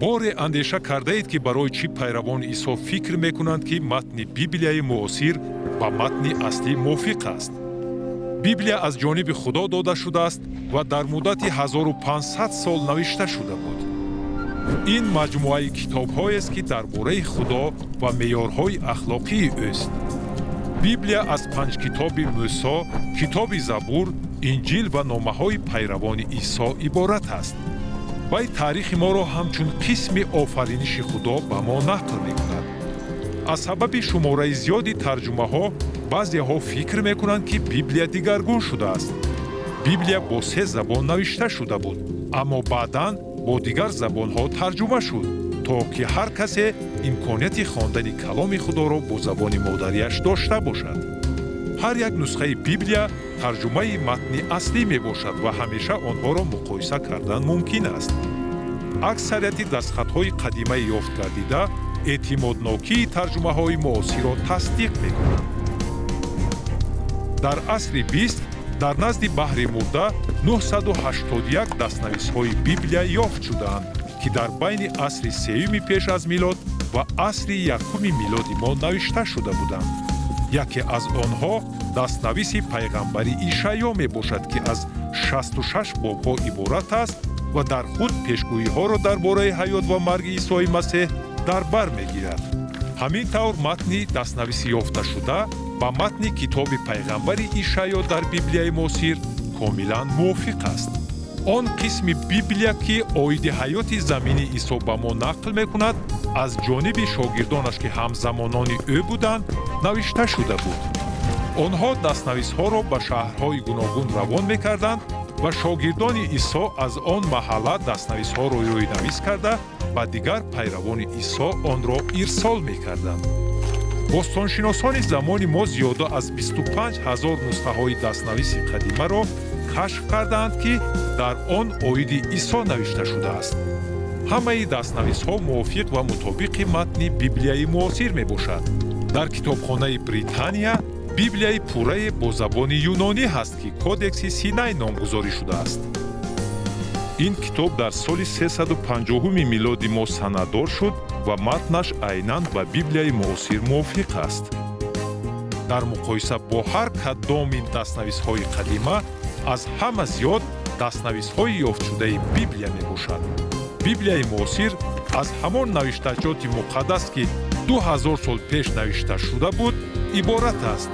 Боре андеша кардаед, ки барои чӣ пайравони Исо фикр мекунанд, ки матни Библияи муосир ба матни аслӣ мувофиқ аст? Библия аз ҷониби Худо дода шудааст ва дар муддати 1500 сол навишта шуда буд. Ин маҷмӯаи китобҳоест, ки дар бораи Худо ва меъёрҳои ахлоқии ӯст. Библия аз панҷ китоби Мӯсо, китоби Забур, Инҷил ва номаҳои пайравони Исо иборат аст. Вай таърихи моро ҳамчун қисми офариниши Худо ба мо нақл мекунад. Аз сабаби шумораи зиёди тарҷумаҳо баъзеҳо фикр мекунанд, ки Библия дигаргун шудааст. Библия бо се забон навишта шуда буд, аммо баъдан бо дигар забонҳо тарҷума шуд, то ки ҳар касе имконияти хондани каломи Худоро бо забони модариаш дошта бошад. Ҳар як нусхаи Библия тарҷумаи матни аслӣ мебошад ва ҳамеша онҳоро муқоиса кардан мумкин аст. Аксарияти дастхатҳои қадимаи ёфт гардида эътимоднокии тарҷумаҳои муосирро тасдиқ мекунанд. Дар асри 20 дар назди Баҳри Мурда 981 дастнависҳои Библия ёфт шудаанд, ки дар байни асри сеюми пеш аз милод ва асри якуми милоди мо навишта шуда буданд. Яке аз онҳо дастнависи пайғамбари Ишаъё мебошад, ки аз 66 бобҳо иборат аст ва дар худ пешгӯиҳоро дар бораи ҳаёт ва марги Исои Масеҳ дар бар мегирад. Ҳамин тавр, матни дастнависӣ ёфташуда ба матни китоби пайғамбари Ишаъё дар Библияи муосир комилан мувофиқ аст. Он қисми Библия, ки оиди ҳаёти заминии Исо ба мо нақл мекунад, аз ҷониби шогирдонаш, ки ҳамзамонони ӯ буданд, навишта шуда буд. Онҳо дастнависҳоро ба шаҳрҳои гуногун равон мекарданд ва шогирдони Исо аз он маҳалла дастнависҳоро рӯйнавис карда, ба дигар пайравони Исо онро ирсол мекарданд. Бостоншиносони замони мо зиёда аз 25 ҳазор нусхаҳои дастнависи қадимаро кашф кардаанд, ки дар он оиди Исо навишта шудааст. Ҳамаи дастнависҳо мувофиқ ва мутобиқи матни Библияи муосир мебошад. Дар китобхонаи Британия Библияи пуррае бо забони юнонӣ ҳаст, ки Кодекси Синай номгузорӣ шудааст. Ин китоб дар соли 350 милоди мо санаддор шуд ва матнаш айнан ба Библияи муосир мувофиқ аст. Дар муқоиса бо ҳар кадоми дастнависҳои қадима аз ҳама зиёд дастнависҳои ёфтшудаи Библия мебошад. Библияи муосир аз ҳамон навиштаҷоти муқаддас, ки 2000 сол пеш навишта шуда буд, иборат аст.